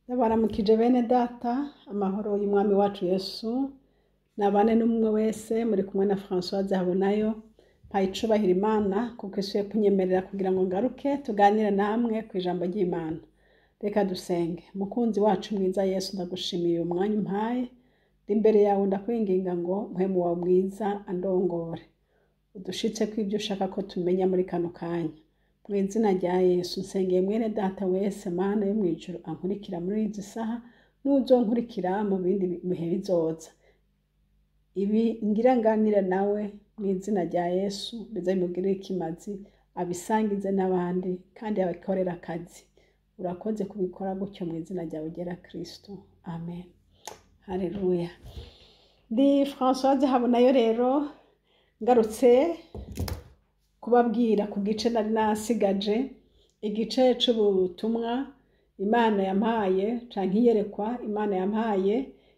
Ndabaramukije bene data, amahoro y'Umwami wacu Yesu nabane n'umwe wese. Muri kumwe na Françoise Habonayo. Mpaye icubahiro Imana kuko isuye kunyemerera kugira ngo ngaruke tuganire namwe ku ijambo ry'Imana. Reka dusenge. Mukunzi wacu mwiza Yesu, ndagushimiye uyu mwanya umpaye. Ndi imbere yawe, ndakwinginga ngo mpwemu wawe mwiza andongore, udushitse ko ibyo ushaka ko tumenya muri kano kanya. Mu izina rya Yesu nsengeye mwene data wese, Mana yo mw'ijuru, ankurikira muri izi saha n'uzonkurikira mu bindi bihe bizoza. Ibi ngira nganire nawe, mu izina rya Yesu bize bimugirire ikimazi, abisangize n'abandi kandi abikorere akazi. Urakoze kubikora gutyo mu izina ryawe ryera Kristo, amen. Haleluya. Ndi Françoise Habonayo rero, ngarutse kubabwira ku gice nari nasigaje, igice c'ubutumwa Imana yampaye canke iyerekwa Imana yampaye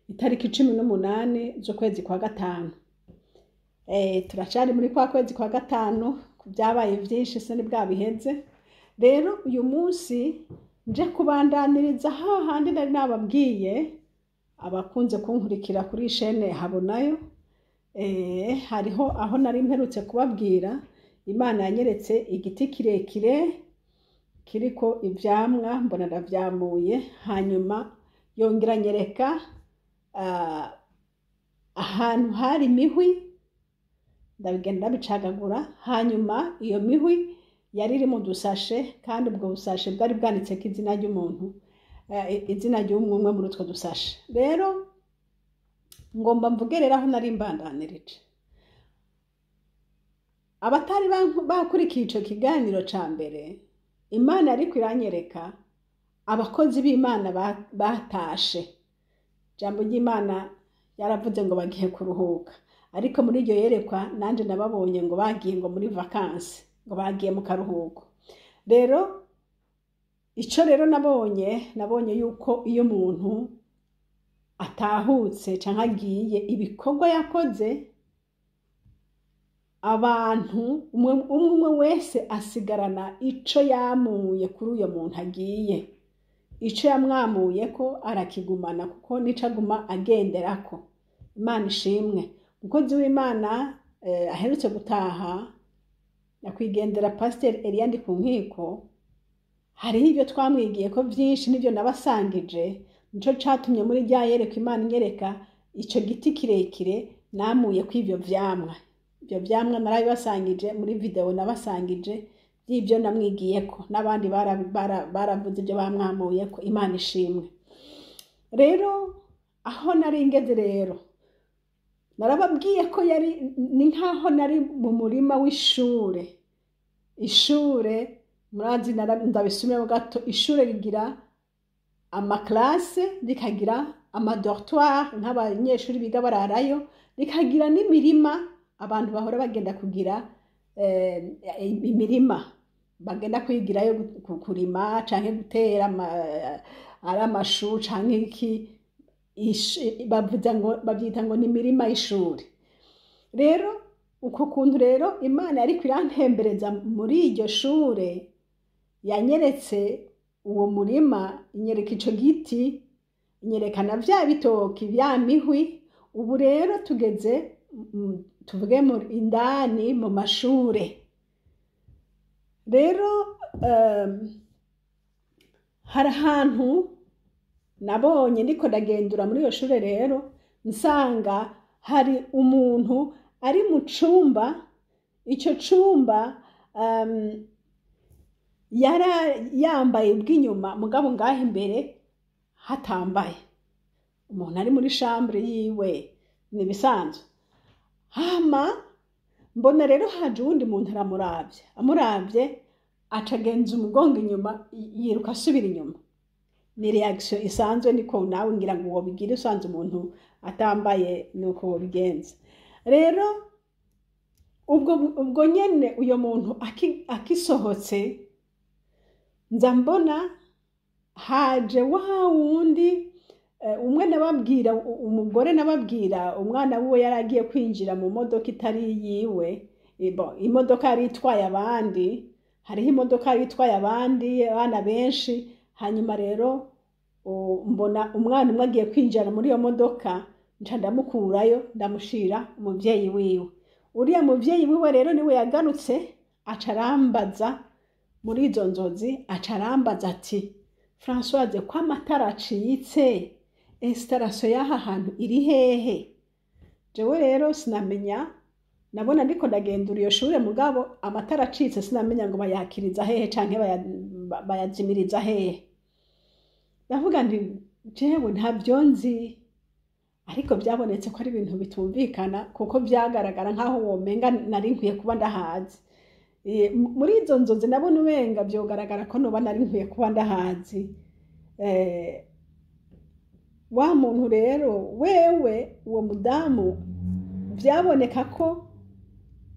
itariki 18 z'ukwezi kwa gatanu. Turacari muri kwa kwezi kwa gatanu, byabaye vyinshi se bwabiheze. Rero uyu munsi nje kubandaniriza hahandi nari nababwiye. Abakunze kunkurikira kuri chaîne Habonayo, hariho aho nari mperutse kubabwira Imana yanyeretse igiti kirekire kiriko ivyamwa, mbona ndavyamuye. Hanyuma yongera anyereka ahantu hari imihwi, ndabigenda ndabicagagura. Hanyuma iyo mihwi yari iri mu dusashe, kandi ubwo busashe bwari bwanditseko izina ry'umuntu, izina ry'umwe umwe muri utwo dusashe. Rero ngomba mvuge rero aho nari mbandanirije. Abatari bakurikiye ico kiganiro ca mbere, Imana ariko iranyereka abakozi b'Imana batashe. Ijambo ry'Imana yaravuze ngo bagiye kuruhuka, ariko muri iryo yerekwa nanje nababonye ngo bagiye ngo muri vacances, ngo bagiye mu karuhuko. Rero ico rero nabonye yuko iyo umuntu atahutse canke agiye, ibikorwa yakoze, abantu umwe umwe wese asigarana ico yamuye kuri uyo muntu agiye. Ico yamwamuye ko arakigumana, kuko nico aguma agenderako. Imana ishimwe. Umukozi w'Imana aherutse gutaha, nyakwigendera Pasiteri Eliya Ndikunkiko, hariho ibyo twamwigiye ko vyinshi, n'ivyo nabasangije. Nico catumye muri rya yerekwa Imana inyereka ico giti kirekire namuye ko ivyo vyamwa. Ivyo vyamwa narabibasangije muri video nabasangije by'ibyo namwigiyeko, n'abandi baravuze ibyo bamwamuyeko. Imana ishimwe. Rero aho nari ngeze rero, narababwiye ko yari ni nkaho nari mu murima w'ishure. Ishure murazi, ndabisubiramo gato, ishure rigira ama classes, rikagira ama dortoirs nk'abanyeshuri biga bararayo, rikagira n'imirima abantu bahora bagenda kugira imirima, bagenda kwigirayo kurima canke gutera ari amashu canke iki. Bavuza ngo bavyita ngo ni imirima y'ishuri. Rero uko kuntu rero Imana yariko irantembereza muri iryo shure, yanyeretse uwo murima, inyereka ico giti, inyerekana vya bitoki, vya mihwi. Ubu rero tugeze tuvuge mu indani mu mashure. Rero hari ahantu nabonye ndiko ndagendura muri iyo shure. Rero nsanga hari umuntu ari mu cumba. Ico cumba yara yambaye ubw'inyuma, mugabo ngaho imbere hatambaye. Umuntu ari muri chambre yiwe, ni ibisanzwe. Hama mbona rero haje uwundi muntu aramuravye, amuravye aca agenza umugongo inyuma, yiruka asubira inyuma. Ni réaction isanzwe, niko nawe ngira ngo wobigira usanze umuntu atambaye, nuko wobigenza. Rero ubwo nyene uyo muntu akisohotse, nza mbona haje wa wundi umwe nababwira, umugore nababwira, umwana wiwe yari agiye kwinjira mu modoka itari yiwe. Bon, imodoka yari itwaye abandi, hariho imodoka yari itwaye abandi abana benshi. Hanyuma rero Mbona umwana umwe agiye kwinjira muri iyo modoka, nca ndamukurayo, ndamushira umuvyeyi wiwe. Uriya muvyeyi wiwe rero niwe yagarutse, aca arambaza muri izo nzozi, aca arambaza ati: "Françoise, ko amatara acitse, installation y'aha hantu iri hehe?" Jewe rero sinamenya, nabona ndiko ndagendura iyo shure, mugabo amatara acitse sinamenya ngo bayakiriza hehe canke bayazimiriza hehe. Ndavuga nti: "Jewe ntabyo nzi." Ariko byabonetse ko ari ibintu bitumvikana, kuko vyagaragara nk'aho womenga nari nkwiye kuba ndahazi. Muri izo nzozi nabona umenga vyogaragara ko noba nari nkwiye kuba ndahazi. Wa muntu rero wewe, uwo mudamu, vyaboneka ko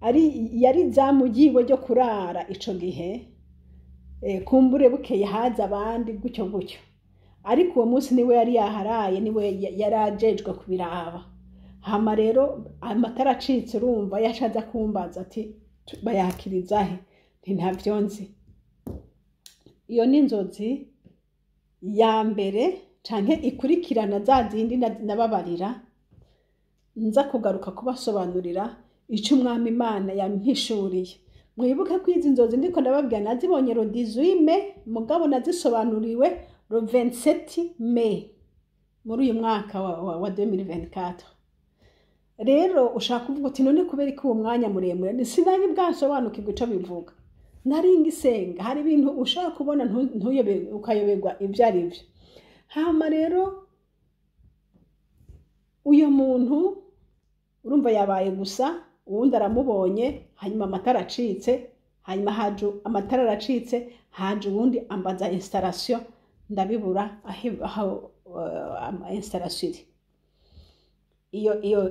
ari yari izamu ryiwe ryo kurara ico gihe. Kumbure bukeye haza abandi, gutyo gutyo, ariko uwo munsi niwe yari yaharaye, niwe yari ajejwe kubiraba. Hama rero amatara acitse, urumva yaca aza kumbaza ati: "Bayakiriza he?" Nti: "Ntavyo nzi." Iyo ni inzozi ya mbere canke ikurikirana za zindi nababarira. Nza kugaruka kubasobanurira ico Umwami Imana yampishuriye. Mwibuke ko izi nzozi ndiko ndababwira nazibonye le 18 mai, mugabo nazisobanuriwe le 27 mai muri uyu mwaka wa 2024. Rero ushaka kuvuga uti: "None kubera ko uwo mwanya muremure?" Sinari bwasobanukirwa ico bivuga, nari ngisenga. Hari ibintu ushaka kubona ukayoberwa ibyo ari byo. Hama rero uyo muntu, urumva, yabaye gusa uwundi aramubonye, hanyuma amatara acitse, hanyuma haje amatara aracitse, haje uwundi ambaza installation, ndabibura aho installation iri.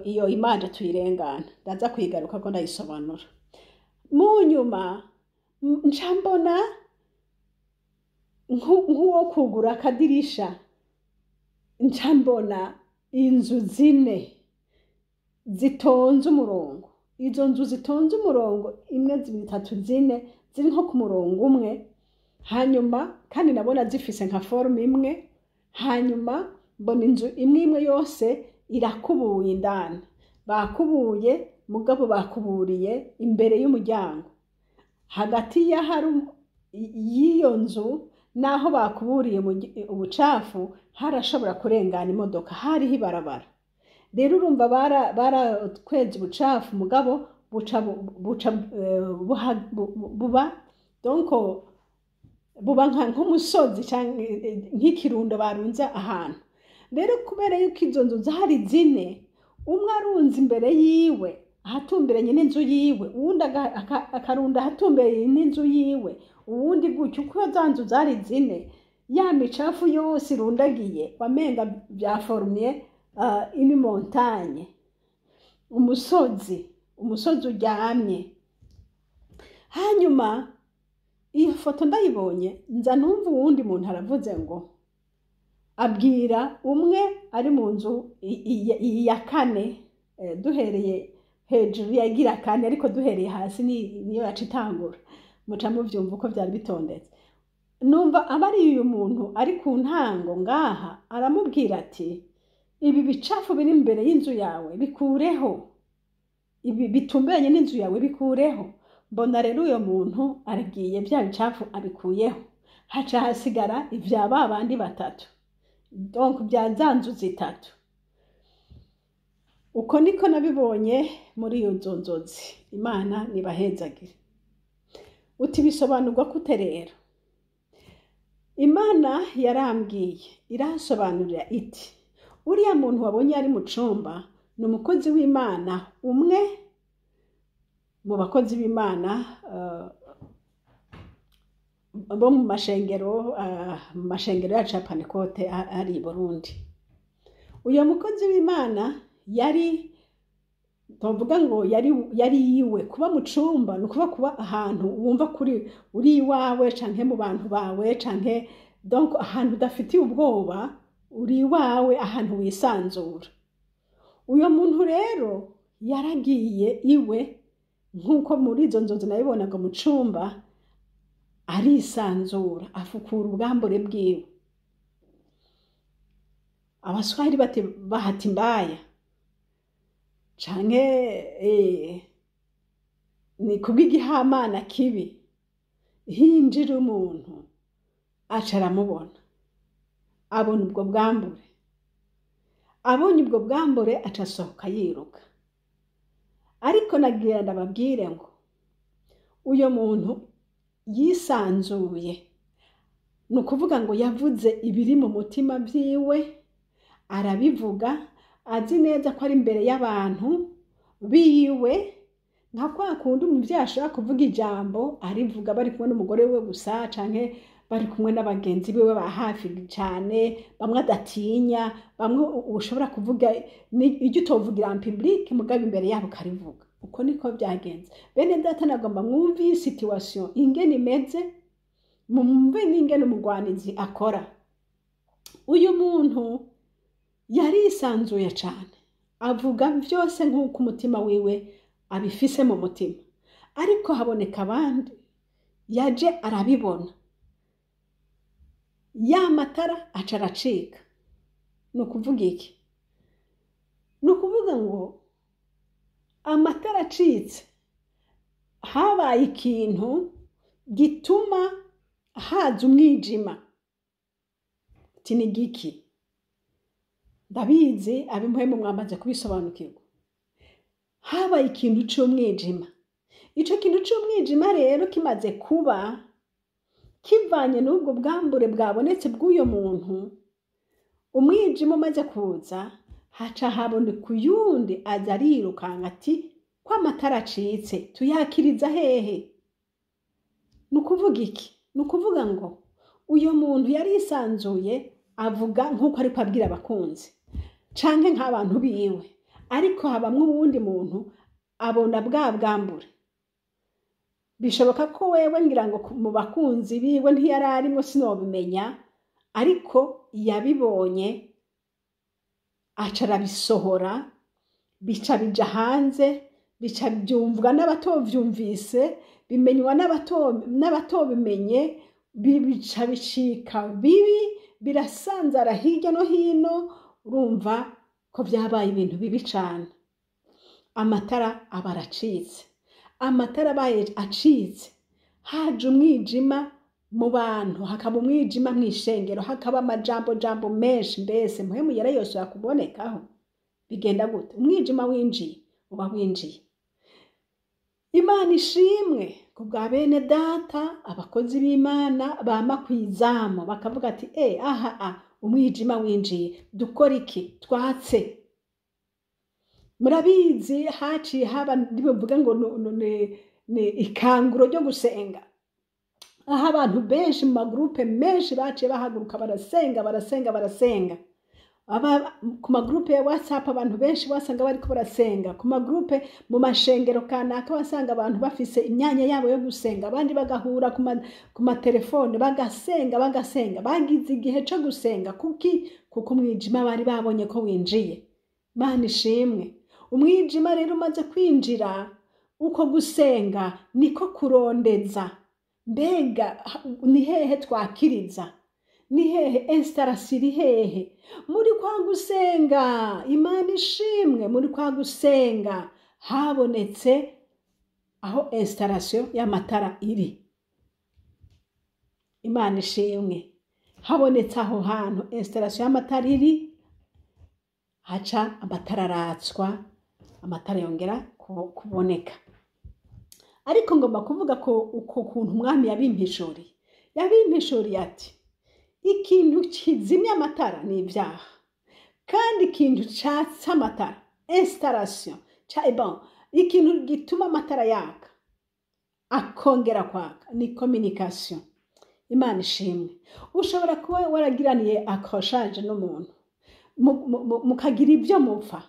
Iyo image tuyirengana, ndaza kuyigaruka ko ndayisobanura mu nyuma. Nca mbona nk'uwo kugura akadirisha, nca mbona inzu zine zitonze umurongo. Izo nzu zitonze umurongo, imwe, zibiri, zitatu, zine, ziri nko ku murongo umwe. Hanyuma kandi nabona zifise nka forme imwe. Hanyuma mbona inzu imwe imwe yose irakubuye indani, bakubuye, mugabo bakuburiye imbere y'umuryango. Hagati y'ahari y'iyo nzu n'aho bakuburiye ubucafu harashobora kurengana imodoka, hariho ibarabara. Rero urumva baratweza ubucafu, mugabo buca buca buba donc buba nk'umusozi canke nk'ikirundo barunze ahantu. Rero kubera yuko izo nzu zari zine, umwe arunze imbere yiwe ahatumberanye n'inzu yiwe, uwundi akarunda ahatumberanye n'inzu yiwe, uwundi gutyo, uko za nzu zari zine, ya micafu yose irundagiye, wamenga vyaforumye une montagne, umusozi, umusozi uryamye. Hanyuma iyo foto ndayibonye, nza numva uwundi muntu aravuze ngo abwira umwe ari mu nzu ya kane, duhereye hejuru yagira kane, ariko duhereye hasi niyo yaca itangura, muca muvyumva uko vyari bitondetse. Numva aba ari uyu muntu ari ku ntango ngaha aramubwira ati: "Ibi bicafu biri imbere y'inzu yawe bikureho, ibi bitumberanye n'inzu yawe bikureho." Mbona rero uyo muntu aragiye, bya bicafu abikuyeho, haca hasigara ivya ba bandi batatu, donc bya za nzu zitatu. Uko niko nabibonye muri iyo nzozi. Imana nibahezagire. Uti: "Bisobanurwa gute?" Rero Imana yarambwiye, iransobanurira iti: "Uriya muntu wabonye ari mu cumba ni umukozi w'Imana, umwe mu bakozi b'Imana bo mu mashengero yacu ya Pantekote ari i Burundi." Uyo mukozi w'Imana yari, tuvuga ngo yari yiwe kuba mu cumba, ni ukuvuga kuba ahantu wumva kuri uri iwawe, canke mu bantu bawe, canke donc ahantu udafitiye ubwoba, uri iwawe, ahantu wisanzura. Uyo muntu rero yaragiye iwe, nk'uko muri izo nzozi nabibonaga mu cumba, arisanzura, afukura ubwambure bwiwe. Abaswahili bati bahati mbaya canke ni kubw'igihamana kibi, hinjira umuntu aca aramubona, abona ubwo bwambure, abonye ubwo bwambure aca asohoka yiruka. Ariko nagira ndababwire ngo uyo muntu yisanzuye, ni ukuvuga ngo yavuze ibiri mu mutima vyiwe, arabivuga azi neza ko ari imbere y'abantu biwe, nka kwa kundi umuvyeyi ashobora kuvuga ijambo arivuga bari kumwe n'umugore we gusa, canke bari kumwe n'abagenzi biwe ba hafi cane, bamwe adatinya, bamwe ushobora kuvuga iryo utovugira en public mugabo imbere yabo ukarivuga. Uko niko vyagenze. Bene data, nagomba mwumve iyi situation ingene imeze, mwumve n'ingene umugwanizi akora. Uyu muntu yarisanzuye cane, avuga vyose nk'uko umutima wiwe abifise mu mutima, ariko haboneka abandi yaje arabibona, ya matara aca aracika. Ni ukuvuga iki? Ni ukuvuga ngo amatara acitse, habaye ikintu gituma haza umwijima. Ati ni giki? Ndabizi ab'impwemu mwamaze kubisobanukirwa. Habaye ikintu c'umwijima. Ico kintu c'umwijima rero kimaze kuba, kivanye n'ubwo bwambure bwabonetse bw'uyo muntu, umwijima umaze kuza, haca haboneka uyundi aza arirukanka ati ko amatara acitse tuyakiriza hehe? Ni ukuvuga iki? Ni ukuvuga ngo uyo muntu yarisanzuye avuga nk'uko ariko abwira abakunzi canke nk'abantu biwe, ariko habamwo uwundi muntu abona bwa bwambure. Bishoboka ko wewe ngira ngo mu bakunzi biwe ntiyari arimwo, sinobimenya, ariko yabibonye aca arabisohora, bica bija hanze, bica byumvwa n'abatovyumvise, bimenywa n'abatobimenye, bica bicika bibi, birasanzara hirya no hino. Urumva ko vyabaye ibintu bibi cane. Amatara aba aracitse. Amatara abaye acitse, haje umwijima mu bantu, hakaba umwijima mw'ishengero, hakaba amajambo jambo menshi, mbese Mpwemu Yera yose yakubonekaho. Bigenda gute? Umwijima winjiye uba winjiye. Imana ishimwe ku bwa bene data, abakozi b'Imana bama kw'izamu bakavuga ati aha a umwijima winjiye, dukora iki? Twatse. Murabizi haciye haba, ntibavuga ngo ni ikanguro ryo gusenga, aho abantu benshi mu magurupe menshi baciye bahaguruka barasenga, barasenga, barasenga. Ku magurupe ya WhatsApp abantu benshi wasanga bariko barasenga, ku magurupe mu mashengero kanaka wasanga abantu bafise imyanya yabo yo gusenga, abandi bagahura ku matelefone bagasenga, bagasenga. Bagize igihe co gusenga. Kuki? Kuko umwijima bari babonye ko winjiye. Imana ishimwe. Umwijima rero umaze kwinjira, uko gusenga niko kurondeza, mbega ni hehe twakiriza, ni hehe installation iri hehe? Muri kwa gusenga, Imana ishimwe, muri kwa gusenga habonetse aho installation y'amatara iri. Imana ishimwe, habonetse aho hantu installation y'amatara iri, haca amatara aratswa, amatara yongera kuboneka. Ariko ngomba kuvuga ko uko kuntu umwami yabimpishuriye, yabimpishuriye ati ikintu kizimya amatara ni ibyaha, kandi ikintu catsa amatara, installation ca bon, ikintu gituma amatara yaka akongera kwaka ni communication. Imana ishimwe. Ushobora kuba waragiraniye accrochage n'umuntu, mukagira ibyo mupfa,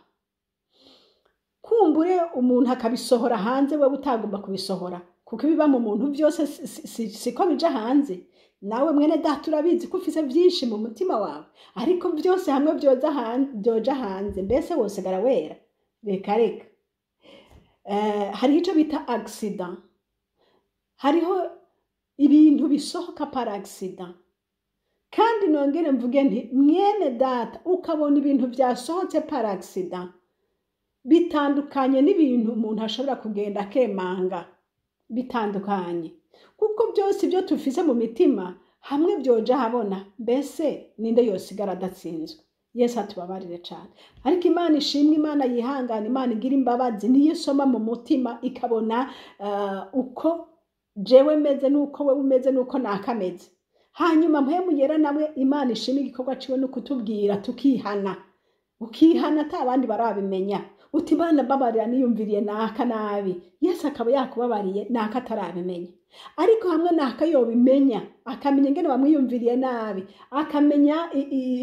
kumbure umuntu akabisohora hanze, wewe utagomba kubisohora, kuko ibiba mu muntu byose siko bija hanze. Nawe mwene data urabizi ko ufise byinshi mu mutima wawe, ariko byose hamwe byoja hanze, mbese wosigara wera? Reka reka. Hariho ico bita accident, hariho ibintu bisohoka par accident. Kandi nongere mvuge nti mwene data, ukabona ibintu byasohotse par accident, bitandukanye n'ibintu umuntu ashobora kugenda akemanga, bitandukanye, kuko byose ibyo tufise mu mitima hamwe byoja habona, mbese ninde yosigara adatsinzwe? Yesu atubabarire cyane. Ariko Imana ishimwe, Imana yihangana, Imana igira imbabazi, niyo isoma mu mutima ikabona uko jewe meze n'uko wewe umeze n'uko nakameze. Hanyuma Mpwemu Yera nawe, Imana ishimwe, igikorwa ciwe no kutubwira tukihana. Ukihana ata abandi barabimenya, uti: "Imana mbabarira, niyumviriye naka nabi." Yesu akaba yakubabariye naka atarabimenya. Ariko hamwe naka yobimenya, akamenya ingene wamwiyumviriye nabi, akamenya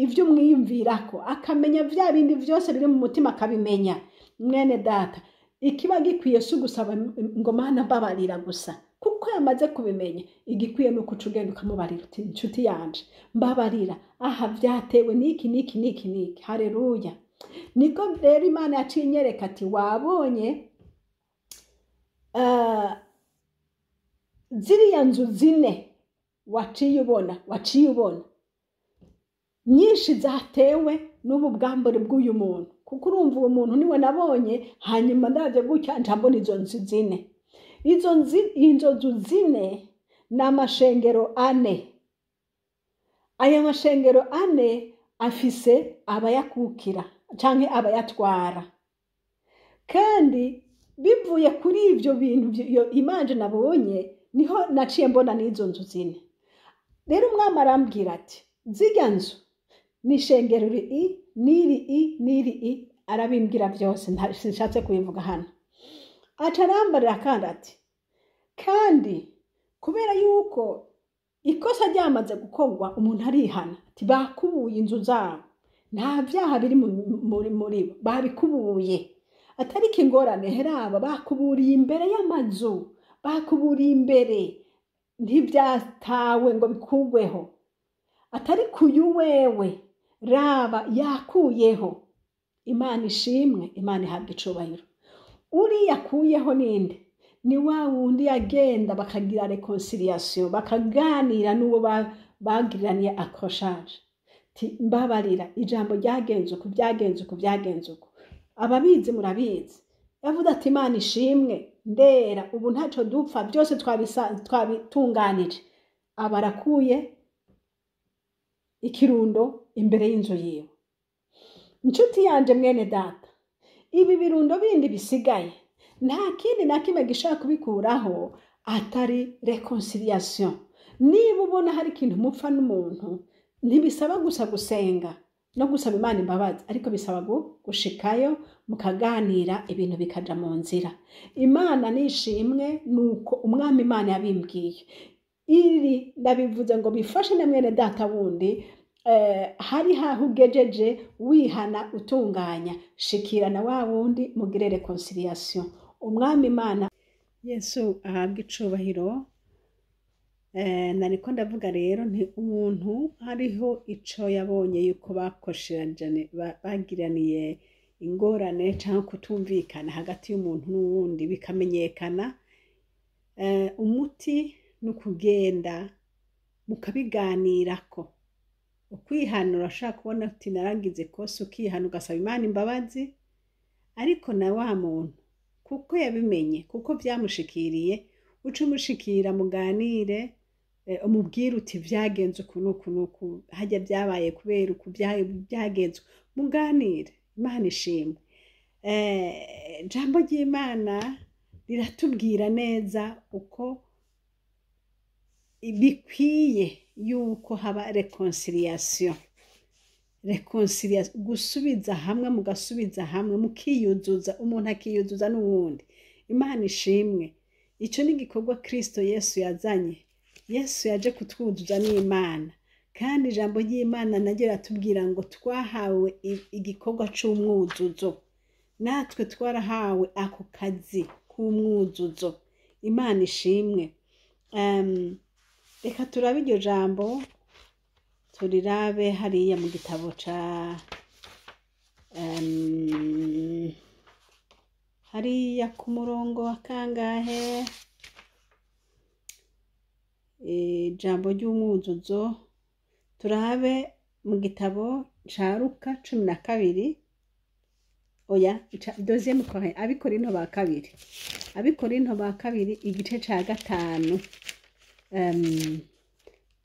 ivyo umwiyumvirako, akamenya vya bindi vyose biri mu mutima akabimenya, mwene data, ikiba gikwiye si ugusaba ngo "Mana mbabarira" gusa, kuko yamaze kubimenya. Igikwiye ni uko uca ugenda ukamubarira uti: "Inshuti yanje, mbabarira, aha vyatewe n'iki n'iki n'iki n'iki." Hareruya! Niko rero Imana yaciye inyereka ati: "Wabonye ziriya nzu zine waciye ubona nyinshi zatewe n'ubu bwambure bw'uyu muntu?" Kuko urumva, uwo muntu niwe nabonye. Hanyuma ndabye gutya, nca mbona izo nzu zine. Izo nzu zine ni amashengero ane. Aya mashengero ane afise abayakukira canke abayatwara. Kandi bivuye kuri ivyo bintu iyo imanje nabonye, niho naciye mbona n'izo nzu zine. Rero umwami arambwira ati: "Zirya nzu ni ishengero iri i n'iri i n'iri i." Arabimbwira byose, sinshatse kubivuga hano. Aca arambarira kandi ati: "Kandi kubera yuko ikosa ryamaze gukorwa, umuntu arihana," ati: "bakubuye inzu zabo, nta byaha biri muri bo, babikubuye." Atariko ingorane heraba, bakuburiye imbere y'amazu, bakuburiye imbere, ntibyatawe ngo bikugweho. Atari kuyu wewe, raba yakuyeho. Imana ishimwe, Imana ihabwa icubahiro. Uriya akuyeho ninde? Ni wa wundi yagenda bakagira réconciliation, bakaganira n'uwo bagiraniye accrochage, ti: "Mbabarira, ijambo ryagenze uku, byagenze uku, byagenze uku." Ababizi murabizi. Yavuze ati: "Imana ishimwe, ndera ubu ntaco dupfa, byose twabitunganije." Aba arakuye ikirundo imbere y'inzu yiwe. Inshuti yanje, mwene data, ibi birundo bindi bisigaye nta kindi na kimwe gishobora kubikuraho atari réconciliation. Niba ubona hari ikintu mupfa n'umuntu, ntibisaba gusa gusenga no gusaba Imana imbabazi, ariko bisaba gushikayo mukaganira, ibintu bikaja mu nzira. Imana nishimwe. Nuko umwami Imana yabimbwiye. Iri ndabivuze ngo bifashe na mwene data wundi hari haho ugejeje wihana, utunganya, shikira na wa wundi mugire réconciliation. Umwami Imana Yesu ahabwe icubahiro. Nariko ndavuga rero nti umuntu hariho ico yabonye yuko bakosherejane, bagiraniye ingorane canke kutumvikana hagati y'umuntu n'uwundi bikamenyekana, umuti ni ukugenda mukabiganirako. Ukwihana, urashobora kubona uti: "Naragize ikosa," ukihana, ugasaba Imana imbabazi. Ariko na wa muntu kuko yabimenye, kuko vyamushikiriye, uce umushikira muganire, umubwire uti: "Vyagenze uku n'uku n'uku, harya vyabaye kubera uku, vyagenze uku." Muganire. Imana ishimwe. Ijambo ry'Imana riratubwira neza uko bikwiye yuko haba réconciliation. Réconciliation, gusubiza hamwe, mugasubiza hamwe, mukiyuzuza, umuntu akiyuzuza n'uwundi. Imana ishimwe. Ico ni igikorwa Kristo Yesu yazanye. Yesu yaje kutwuzuza n'Imana. Kandi ijambo ry'Imana naryo riratubwira ngo twahawe igikorwa c'umwuzuzo. Natwe twarahawe ako kazi k'umwuzuzo. Imana ishimwe. Reka turabe iryo jambo, turirabe hariya mu gitabo ca hariya ku murongo wa kangahe? Ijambo ry'umwuzuzo Turabe mu gitabo ca Luka 12, oya, deuxième Corin, Abikorinto ba kabiri, Abikorinto ba kabiri igice ca 5,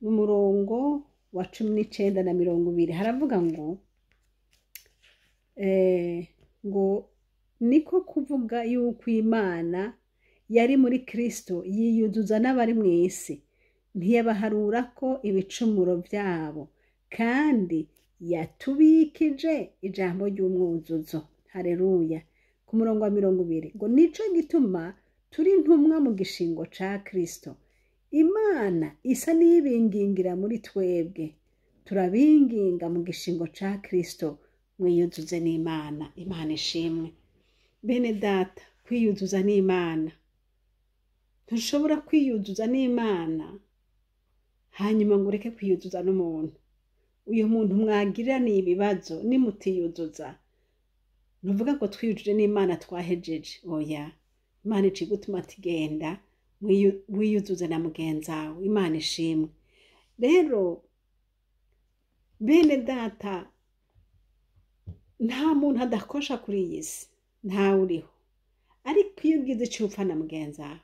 umurongo wa 19 na 20, haravuga ngo niko kuvuga yuko Imana yari muri Kristo yiyuzuza n'abari mu isi, ntiyabaharurako ibicumuro vyabo, kandi yatubikije ijambo ry'umwuzuzo. Haleluya. Ku murongo wa 20 ngo nico gituma turi intumwa mu gishingo ca Kristo, Imana isa n'ibingingira muri twebwe, turabinginga mu gishingo ca Kristo, mwiyuzuze n'Imana. Imana ishimwe. Bene data, kwiyuzuza n'Imana, ntushobora kwiyuzuza n'Imana hanyuma ngo ureke kwiyuzuza n'umuntu. Uyu muntu mwagiraniye ibibazo nimutiyuzuza, ntuvuga ngo twiyujuje n'Imana twahejeje. Oya, Imana iciye gutuma ati genda wiyuzuze na mugenzawe. Imana ishimwe. Rero bene data, nta muntu adakosha kuri iyi si, ntawe uriho. Ariko iyo ugize ico upfa na mugenzawe,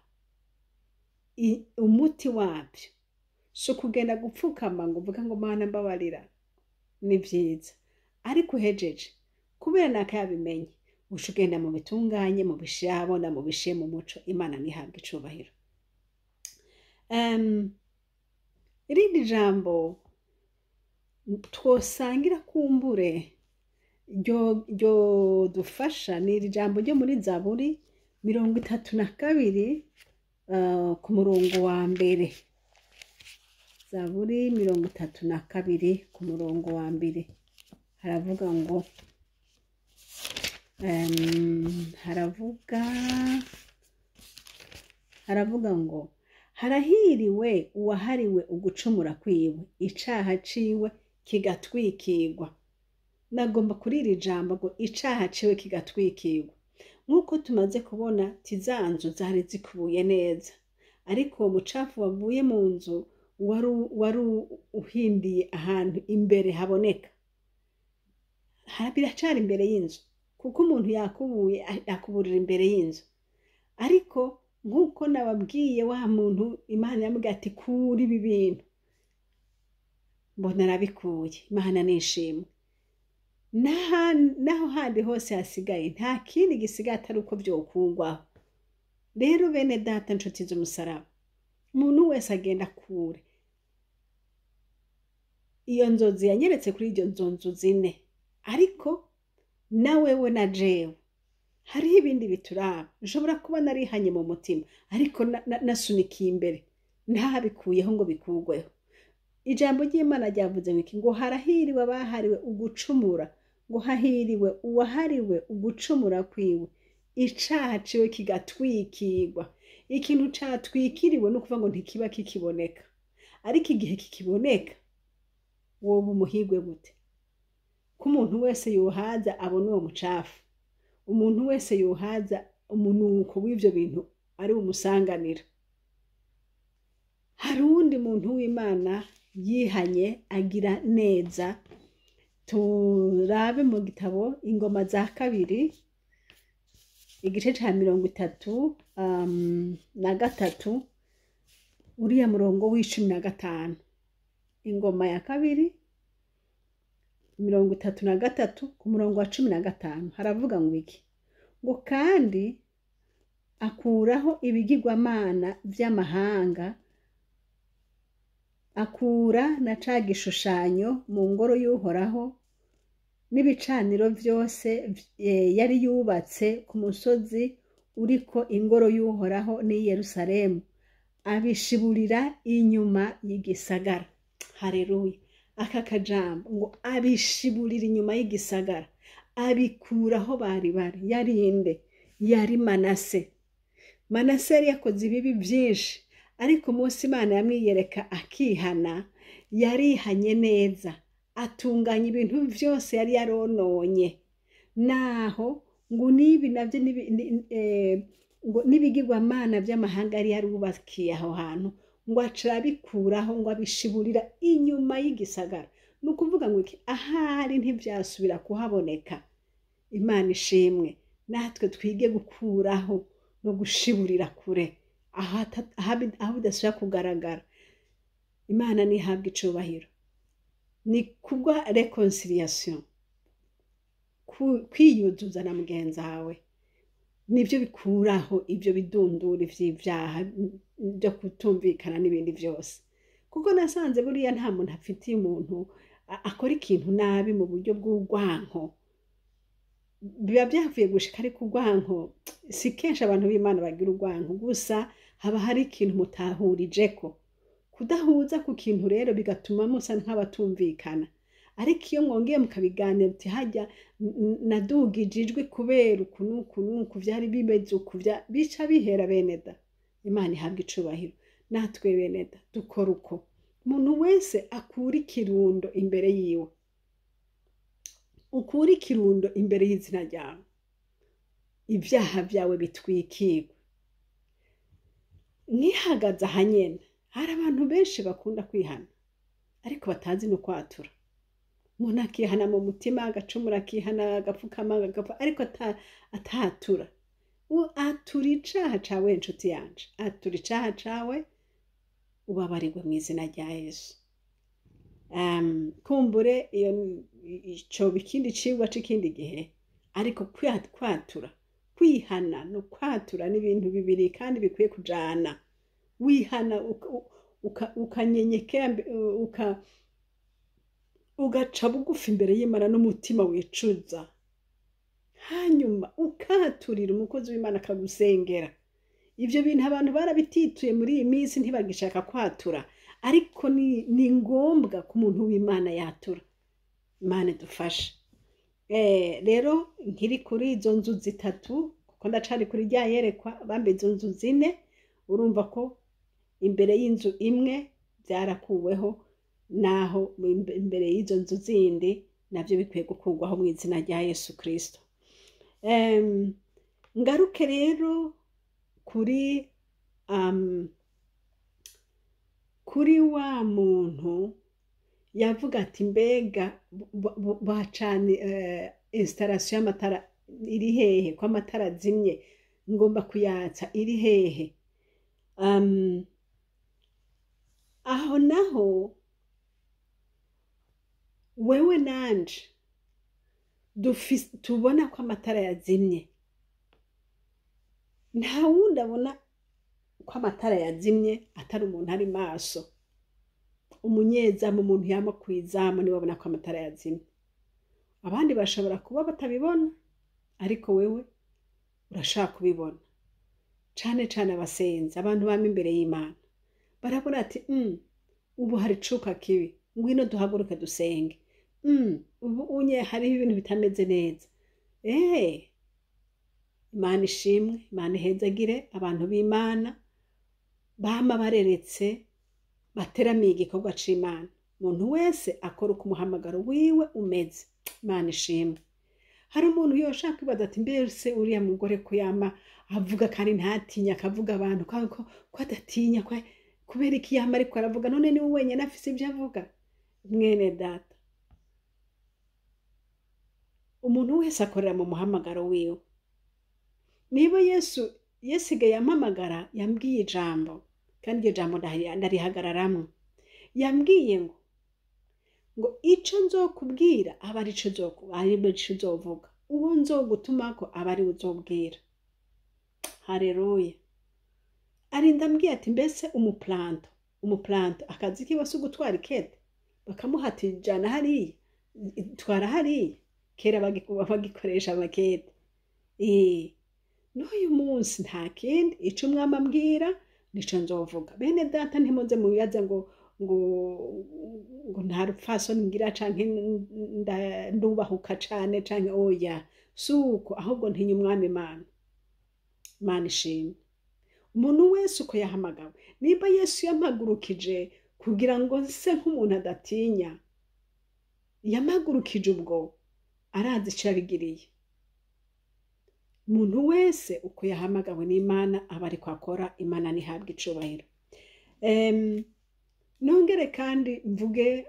umuti wabyo si ukugenda gupfukama ngo uvuge ngo Mana mbabarira, ni vyiza, ariko uhejeje kubera naka yabimenye, uca ugenda mu bitunganye, mu bishire ahabona, mu bishire mu muco. Imana ntihabwe icubahiro. Irindi jambo twosangira kumbure ryodufasha ni iri jambo ryo muri Zaburi 32, ku murongo wa 1. Zaburi 32 ku murongo wa 1 haravuga ngo haravuga ngo harahiriwe uwahariwe ugucumura kwiwe, icaha ciwe kigatwikirwa. Nagomba kuri iri jambo ngo icaha ciwe kigatwikirwa. Nk'uko tumaze kubona, za nzu zari zikubuye neza, ariko uwo mucafu wavuye mu nzu wari uhindiye ahantu imbere haboneka, biracari imbere y'inzu, kuko umuntu yakubuye akuburira imbere y'inzu. Ariko nk'uko nababwiye, wa muntu Imana yamubwiye ati kura ibi bintu, mbona arabikuye. Imana nishimwe. Naho handi hose hasigaye, nta kindi gisigaye atari uko vyokugwaho. Rero bene data, nshuti z'umusaraba, umuntu wese agenda kure iyo nzozi yanyeretse kuri iryo nzu zine, ariko na wewe na jewe hariho ibindi bituraba. Nshobora kuba narihanye mu mutima, ariko nasunikiye imbere, ntabikuyeho ngo bikugweho. Ijambo ry'Imana ryavuze ngo iki? Ngo harahiriwe abahariwe ugucumura, ngo hahiriwe uwahariwe ugucumura kwiwe, icaha ciwe kigatwikirwa. Ikintu catwikiriwe ni ukuvuga ngo ntikiba kikiboneka, ariko igihe kikiboneka woba umuhigwe gute ko umuntu wese yohaza abona uwo mucafu, umuntu wese yohaza umunuko w'ivyo bintu ari bumusanganira. Hari uwundi muntu w'Imana yihanye agira neza. Turabe mu gitabo Ingoma za kabiri igice ca 33, uriya murongo w'15. Ingoma ya kabiri 33 ku murongo wa 15 haravuga ngo iki? Ngo kandi akuraho ibigirwamana vy'amahanga, akura na ca gishushanyo mu ngoro y'Uhoraho n'ibicaniro vyose yari yubatse ku musozi uriko ingoro y'Uhoraho n'i Yerusalemu, abishiburira inyuma y'igisagara. Haleluya. Aka kajambo ngo abishiburira inyuma y'igisagara, abikuraho bari bari. Yari inde? Yari Manase. Manase yari yakoze ibibi vyinshi, ariko umunsi Imana yamwiyereka akihana, yarihanye neza, atunganya ibintu vyose yari yarononye. Naho ngo nibi navyo ngo n'ibigirwamana vy'amahanga yari yarubakiye aho hantu, Ngo aca arabikuraho, ngo abishiburira inyuma y'igisagara. Ni ukuvuga ngo iki? Ahari ntivyasubira kuhaboneka. Imana ishimwe. Natwe twige gukuraho no gushiburira kure aho bidasubira kugaragara. Imana ntihabwe icubahiro. Ni kubwa réconciliation, kwiyuzuza na mugenzi wawe, nibyo bikuraho ibyo bidundura vy'ivyaha byo kutumvikana n'ibindi vyose. Kuko nasanze buriya nta muntu afitiye umuntu akora ikintu nabi mu buryo bw'urwanko, biba byavuye gushika. Ariko urwanko, si kenshi abantu b'Imana bagira urwanko, gusa haba hari ikintu mutahurijeko. Kudahuza ku kintu rero bigatuma musa nk'abatumvikana. Ariko iyo mwongeye mukabiganira, uti hajya nadugije ijwi kubera uku n'uku n'uku, vyari bimeze uku, bica bihera. Bene da, Imana ihabwa icubahiro. Natwe bene da dukora uko. Umuntu wese akura ikirundo imbere yiwe, ukura ikirundo imbere y'izina ryawe, ibyaha byawe bitwikirwe. Nkihagaze aha nyene, hari abantu benshi bakunda kwihana ariko batazi no kwatura. Umuntu akihana mu mutima, agacumura, akihana, agapfukama, agapfa, ariko atatura. Atura icaha cawe, inshuti yanje, atura icaha cawe, ubabarirwe mu izina rya Yesu. Kumbure iyo icoba ikindi cigwa c'ikindi gihe. Ariko kwatura, kwihana no kwatura ni ibintu bibiri kandi bikwiye kujana. Wihana ukanyenyekera, ugaca bugufi imbere y'Imana n'umutima wicuza, hanyuma ukaturira umukozi w'Imana akagusengera. Ivyo bintu abantu barabitituye muri iyi minsi, ntibagishaka kwatura, ariko ni ngombwa ko umuntu w'Imana yatura. Imana idufashe. Rero nkiri kuri izo nzu zitatu, kuko ndacari kuri rya yerekwa, bambe izo nzu zine. Urumva ko imbere y'inzu imwe byarakuweho, naho imbere y'izo nzu zindi navyo bikwiye gukurwaho mu izina rya Yesu Kristo. Ngaruke rero kuri wa muntu yavuga ati: "Mbega bacanye installation y'amatara iri hehe, ko amatara azimye, ngomba kuyatsa, iri hehe?" Aho naho wewe nanje tubona ko amatara yazimye. Nta wundi abona ko amatara yazimye atari umuntu ari maso. Umunyezamu, umuntu yama kw'izamu, niwe abona ko amatara yazimye. Abandi bashobora kuba batabibona, ariko wewe urashaka kubibona. Cane cane abasenzi, abantu bama imbere y'Imana, barabona ati: Ubu hari icuka kibi, ngwino duhaguruke dusenge. Ubu unye hariho ibintu bitameze neza." Imana ishimwe, Imana ihezagire abantu b'Imana bama bareretse, bateramiye igikorwa c'Imana. Umuntu wese akora uko umuhamagaro wiwe umeze. Imana ishimwe. Hari umuntu yoshaka kwibaza ati: "Mbese uriya mugore ko yama avuga kandi ntatinya, akavuga abantu, ko adatinya, kubera iki yama ariko aravuga? None niwe wenyine afise ibyo avuga?" Mwene data, umuntu wese akorera mu muhamagaro wiwe. Niba Yesu yasigaye ampamagara, yambwiye ijambo, kandi iryo jambo ndarihagarararamwo. Yambwiye ngo ico nzokubwira aba arico uzovuga, uwo nzogutumako aba ari we uzobwira. Haleluya! Arinda ambwiye ati: "Mbese umuplanto akazi kiwe si ugutwara ikete, bakamuha ati jana hariya, twara hariya?" Kera bagikoresha amakete. N'uyu munsi nta kindi, ico umwami ambwira nico nzovuga. Bene data, ntimuze mubibaze ngo nta rupfasoni ngira canke ndubahuka cane canke oya, si uko, ahubwo ntinya umwami Imana. Imana ishimwe. Umuntu wese uko yahamagawe. Niba Yesu yampagurukije kugira ngo nse nk'umuntu adatinya, yampagurukije ubwo arazi ico yabigiriye. Umuntu wese uko yahamagawe n'Imana aba ariko akora. Imana ntihabwe icubahiro. Nongere kandi mvuge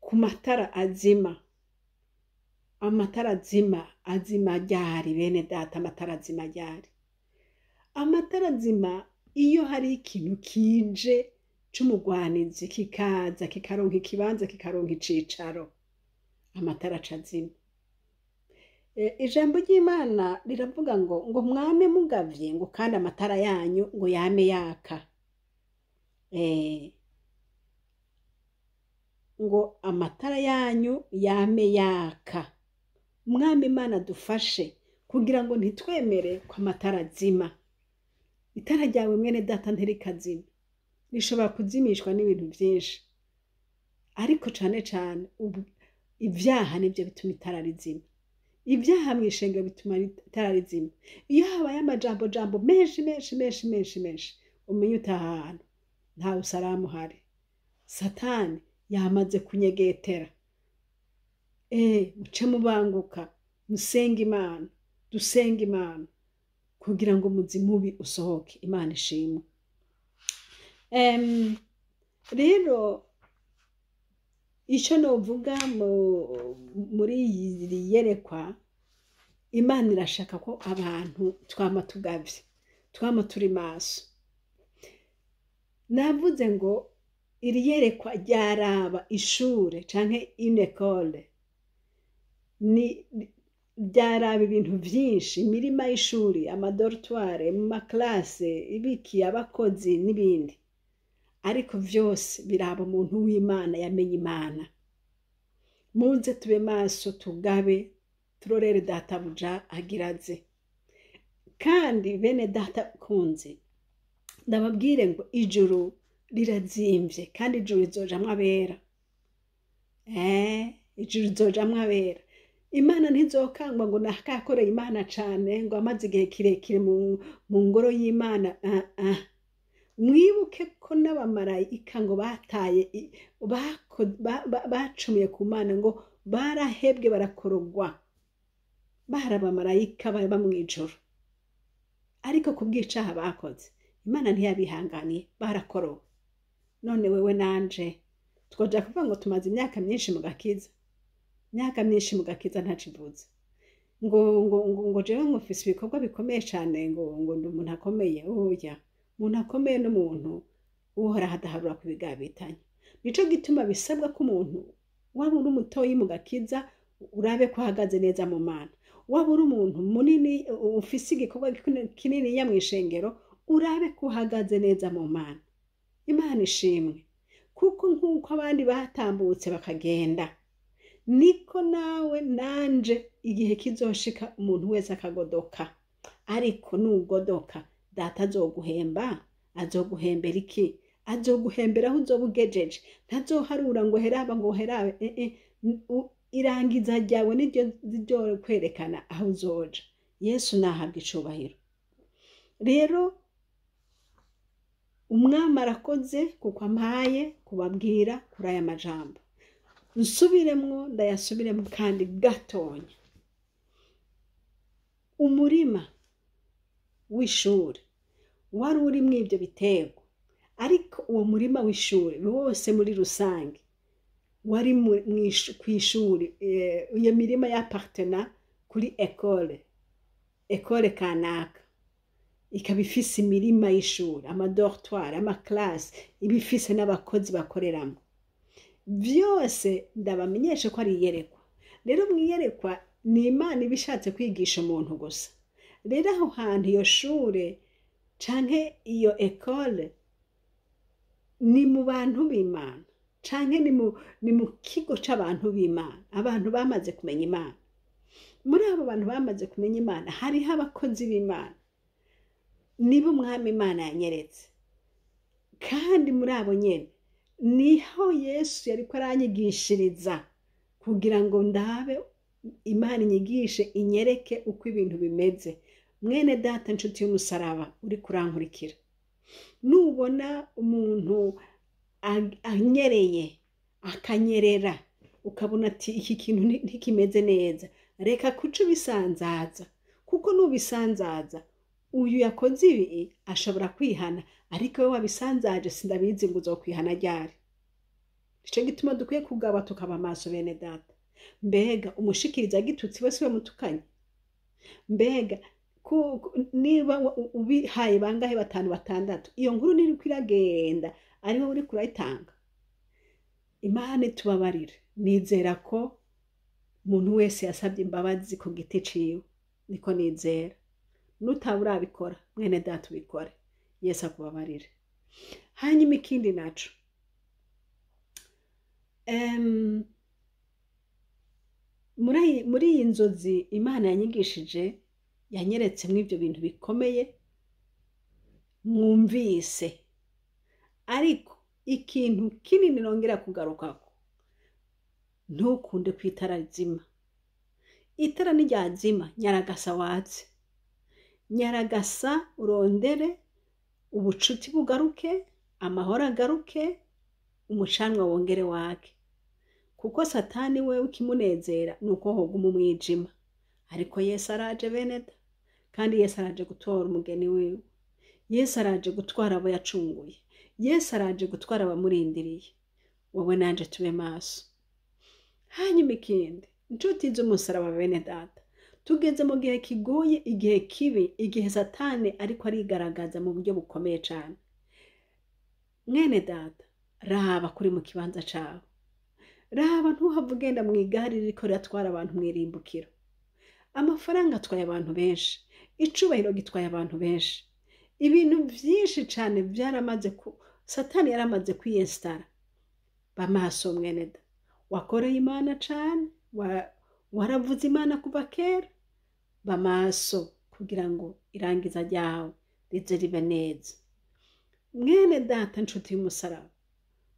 ku matara azima. Amatara azima, azima ryari bene data? Amatara azima ryari? Amatara azima iyo hari ikintu kije c'umugwanizi, kikaza kikaronka ikibanza, kikaronka icicaro, amatara aca azima. Ijambo ry'Imana riravuga ngo mwame mugavye, ngo kandi amatara yanyu ngo yame yaka. Ngo amatara yanyu yame yaka. Mwami Imana dufashe kugira ngo ntitwemere ko amatara azima. Itara ryawe mwene data ntirikazime. Rishobora kuzimishwa n'ibintu vyinshi, ariko cane cane ivyaha nivyo bituma itara rizima. Ivyaha mw'ishengero bituma itara rizima. Iyo habaye amajambo jambo menshi menshi menshi menshi menshi, umenye utaha ahantu nta usalamu uhari. Satani yamaze kunyegetera. Muce mubanguka, musenge Imana, dusenge Imana kugira ngo umuzimubi usohoke. Imana ishimwe. Rero ico novuga muri iri yerekwa, Imana irashaka ko abantu twama tugavye, twama turi maso. Navuze ngo iri yerekwa ryaraba ishure canke une école, ni ryaraba ibintu vyinshi, imirima y'ishuri, ama dortoirs, mu ma classes, ibiki, abakozi n'ibindi. Ariko vyose biraba umuntu w'Imana yamenye Imana. Muze tube maso, tugabe, turorere databuja agira aze. Kandi bene data kunzi, ndababwire ngo ijuru rirazimvye, kandi ijuru rizojamwo abera. Ijuru rizojamwo abera. Imana ntizokangwa ngo nakakoreye Imana cane, ngo amaze igihe kirekire mu ngoro y'Imana. Mwibuke ko n'abamarayika ngo bataye bacumuye ku Mana, ngo barahebwe barakorogwa, bari abamarayika baba mw'ijuru, ariko ku bw'icaha bakoze Imana ntiyabihanganiye, barakorowe. None wewe nanje twoja kuvuga ngo tumaze imyaka myinshi mu gakiza? Imyaka myinshi mu gakiza ntacivuze. Ngo jewe ngo mfise ibikorwa bikomeye cane, ngo ndi umuntu akomeye. Oya, umuntu akomeye n'umuntu uhoraho adaharura kubigabitanya. Nico gituma bisabwa ko umuntu waba uri umutoyi mu gakiza urabe ko ahagaze neza mu Mana, waba uri umuntu munini ufise igikorwa kininiya mw'ishengero urabe ko uhagaze neza mu Mana. Imana ishimwe, kuko nk'uko abandi batambutse bakagenda, niko nawe nanje igihe kizoshika umuntu wese akagodoka. Ariko nugodoka, data azoguhemba. Azoguhembera iki? Azoguhembera aho uzoba ugejeje. Ntazoharura ngo herabe, ngo herabe. Irangiza ryawe niryo rizokwerekana aho uzoja. Yesu nahabwa icubahiro. Rero umwami arakoze kuko ampaye kubabwira kuri aya majambo. Nsubiremwo, ndayasubiremwo kandi gatonya. Umurima w'ishure wari urimwo ivyo biterwa, ariko uwo murima w'ishure wose muri rusange wari kw'ishuri, iyo mirima y'appartena kuri école kanaka, ikaba ifise imirima y'ishure, ama dortoirs, ama classes, iba ifise n'abakozi bakoreramwo. Vyose ndabamenyeshe ko ari iyerekwa. Rero mw'iyerekwa ni Imana iba ishatse kwigisha umuntu gusa. Rero aho hantu iyo shure canke iyo école ni mu bantu b'Imana, canke ni mu kigo c'abantu b'Imana, abantu bamaze kumenya Imana. Muri abo bantu bamaze kumenya Imana hariho abakozi b'Imana, nibo umwami Imana yanyeretse. Kandi muri abo nyene niho Yesu yariko aranyigishiriza kugira ngo ndabe Imana inyigishe, inyereke uko ibintu bimeze. Mwene data nshuti y'umusaraba uri kurankurikira, nubona umuntu anyereye, akanyerera, ukabona ati iki kintu ntikimeze neza, reka kuca ubisanzaza, kuko nubisanzaza Uyu yakoze ibi ashobora kwihana, ariko we wabisanzaje sindabizi ngo uzokwihana ryari. Nico gituma dukwiye kugaba tukaba amaso bene data. Mbega umushikiriza gitutsi wese we mutukanye? Mbega niba ubihaye bangahe, batanu, batandatu, iyo nkuru niriko iragenda ari wowe uriko urayitanga? Imana itubabarire. Nizera ko umuntu wese yasabye imbabazi ku giti ciwe, niko nizera. Nutaba urabikora mwene data, ubikore, Yesu akubabarire. Hanyuma ikindi naco, muri iyi nzozi Imana yanyigishije, yanyeretsemo ibyo bintu bikomeye mwumvise, ariko ikintu kinini nongera kugarukako, ntukunde ko itara rizima. Itara niryazima, nyaragasa watse, nyaragasa urondere ubucuti bugaruke, amahoro agaruke, umucanwa wongere wake, kuko Satani we ukimunezera nuko hoguma umwijima. Ariko Yesu araje bene da, kandi Yesu araje gutora umugeni wiwe. Yesu araje gutwara abo yacunguye. Yesu araje gutwara abamurindiriye. Wowe nanje tube maso. Hanyuma ikindi, inshuti z'umusaraba bene data, tugeze mu gihe kigoye, igihe kibi, igihe Satani ariko arigaragaza mu buryo bukomeye cane. Mwene data, raba kuri mu kibanza cawe, raba ntuhave ugenda mu igare ririko riratwara abantu mw'irimbukiro. Amafaranga atwaye abantu benshi, icubahiro gitwaye abantu benshi, ibintu vyinshi cane vyaramaze ku Satani yaramaze kwiyesitara. Bamaso mwene da, wakoreye Imana cane, waravuze Imana kuva kera, bamaso kugira ngo irangiza ryawe rize ribe neza. Mwene data, nshuti y'umusaraba,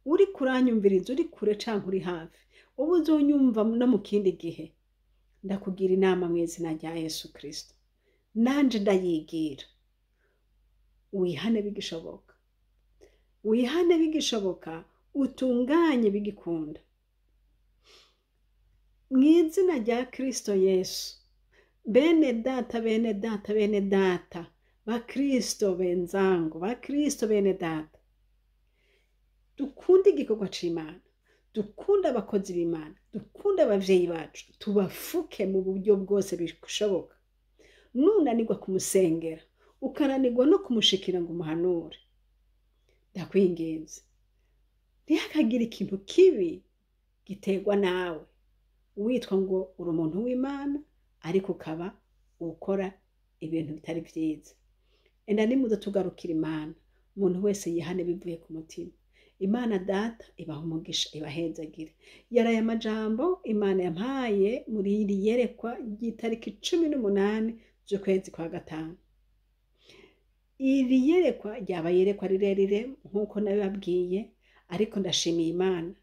uri kuranyumviriza, uri kure canke uri hafi, uba uzonyumva no mu kindi gihe, ndakugira inama mu izina rya Yesu Kristo, nanje ndayigira: wihane bigishoboka, wihane bigishoboka, utunganye bigikunda. Mu izina rya Kristo Yesu, bene data, bene data, bene data, bakristo benzangu, bakristo bene data, dukunde igikorwa c'Imana, dukunde abakozi b'Imana, dukunde abavyeyi bacu, tubafuke mu buryo bwose bishoboka. Nunanirwa kumusengera, ukananirwa no kumushikira ngo umuhanure, ndakwinginze, ntihakagire ikintu kibi giterwa nawe witwa ngo uri umuntu w'Imana, ariko ukaba ukora ibintu bitari vyiza. Enda nimuze tugarukira Imana, umuntu wese yihane bivuye ku mutima. Imana data ibaha umugisha, ibahezagire. Yaraye amajambo Imana yampaye muri iri yerekwa ry'itariki 18 z'ukwezi kwa gatanu. Iri yerekwa ryaba yerekwa rirerire nk'uko nabibabwiye, ariko ndashimiye Imana.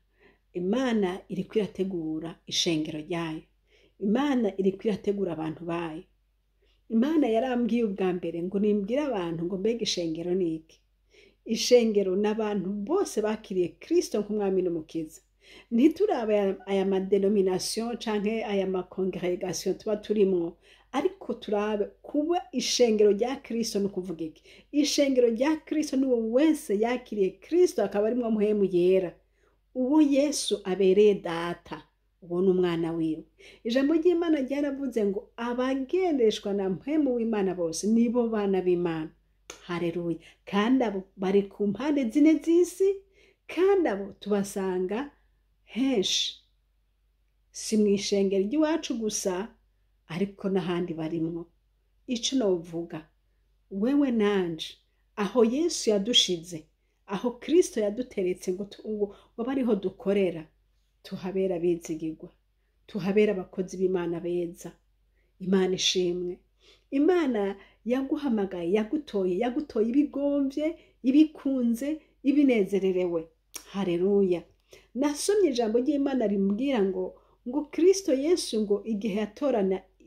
Imana iriko irategura ishengero ryayo, Imana iriko irategura abantu bayo. Imana yarambwiye ubwa mbere ngo nimbwire abantu ngo mbega ishengero ni iki? Ishengero n'abantu bose bakiriye Kristo nk'umwami n'umukiza. Ntituraba aya ma dénominations canke aya ma congrégations tuba turimwo, ariko turabe kuba ishengero rya Kristo. Ni ukuvuga iki? Ishengero rya Kristo n'uwo wese yakiriye Kristo akaba arimwo mpwemu yera, uwo Yesu abereye data, uwo ni umwana wiwe. Ijambo ry'Imana ryaravuze ngo abagendeshwa na mpwemu w'Imana bose nibo bana b'Imana. Hareruya! Kandi abo bari ku mpande zine z'isi, kandi abo tubasanga henshi, si mu ishengero ry'iwacu gusa, ariko n'ahandi barimwo. Ico novuga, wewe nanje, aho Yesu yadushize, aho Kristo yaduteretse ngo bariho dukorera, tuhabera abizigirwa, tuhabera abakozi b'Imana beza. Imana ishimwe. Imana yaguhamagaye, yagutoye, yagutoye ibigomvye, ibikunze, ibinezererewe. Hareruya! Nasomye ijambo ry'Imana rimbwira ngo Kristo Yesu ngo igihe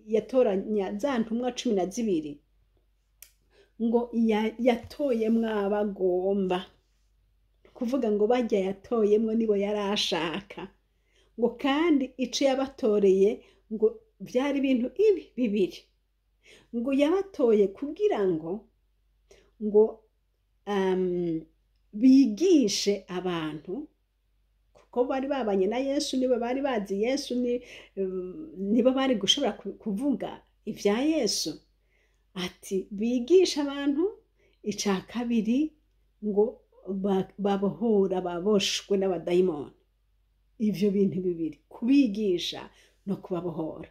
yatoranya za ntumwa 12, ngo yatoyemwo abagomba, kuvuga ngo bajya yatoyemwo nibo yari ashaka, ngo kandi ico yabatoreye ngo vyari ibintu ibi bibiri. Ngo yabatoye kugira ngo bigishe abantu, kuko bari babanye na Yesu, nibo bari bazi Yesu, nibo bari gushobora kuvuga ivya Yesu. Ati bigisha abantu. Ica kabiri ngo babohora baboshwe n'abadayimoni. Ivyo bintu bibiri, kubigisha no kubabohora.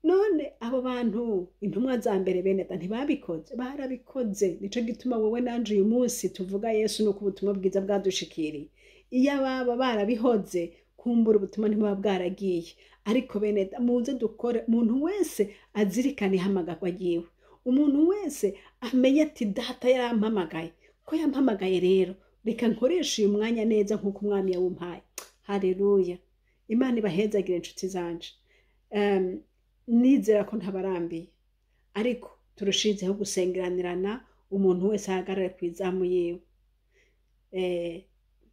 None abo bantu intumwa za mbere bene da ntibabikoze? Barabikoze. Nico gituma wowe nanje uyu munsi tuvuga Yesu, nuko ubutumwa bwiza bwadushikiriye. Iyo ababa barabihoze, kumbura ubutumwa ntibuba bwaragiye. Ariko bene da, muze dukore. Umuntu wese azirikane ihamagarwa ryiwe, umuntu wese amenye ati data yarampamagaye, ko yampamagaye rero reka nkoreshe uyu mwanya neza nk'uko umwami yawumpaye. Haleluya! Imana ibahezagire, inshuti zanje. Nizera ko ntabarambiye, ariko turushizeho gusengeranirana, umuntu wese ahagarare ku izamu yiwe.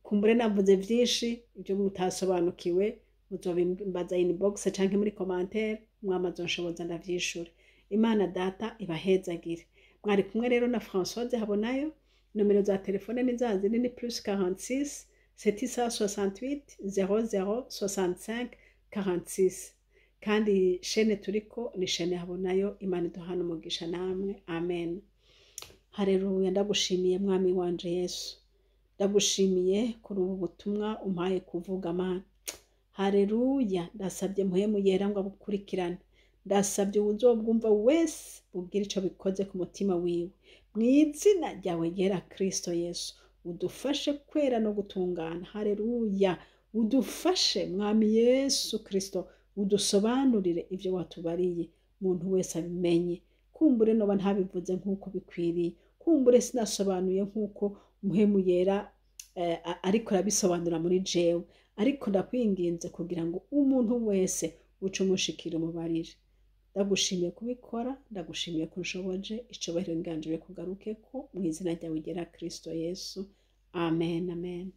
Kumbure navuze vyinshi, ibyo mutasobanukiwe muzobimbaza inbox canke muri commentaire, mwama azonshoboza ndavyishure. Imana data ibahezagire. Mwari kumwe rero na Françoise Habonayo. Nomero za telefone ni za zindi, ni +46 768 00 65 46. Kandi chaîne turiko ni chaîne Habonayo. Imana iduhana umugisha namwe, amen. Hareruya! Ndagushimiye mwami wanje Yesu, ndagushimiye kuri ubu butumwa umpaye kuvuga, Mana. Hareruya! Ndasabye Mpwemu Yera ngo abukurikirane. Ndasabye uwuzobwumva wese bubwire ico bikoze ku mutima wiwe, mu izina ryawe ryera Kristo Yesu. Udufashe kwera no gutungana. Hareruya! Udufashe mwami Yesu Kristo, udusobanurire ivyo watubariye, umuntu wese abimenye. Kumbure noba ntabivuze nk'uko bikwiriye, kumbure sinasobanuye nk'uko Mpwemu Yera ariko arabisobanura muri jewe, ariko ndakwinginze kugira ngo umuntu wese uce umushikira umubarire. Ndagushimiye kubikora, ndagushimiye ko unshoboje. Icubahiro nganjire kugaruke ko mu izina ryawe ryera Kristo Yesu, amen, amen.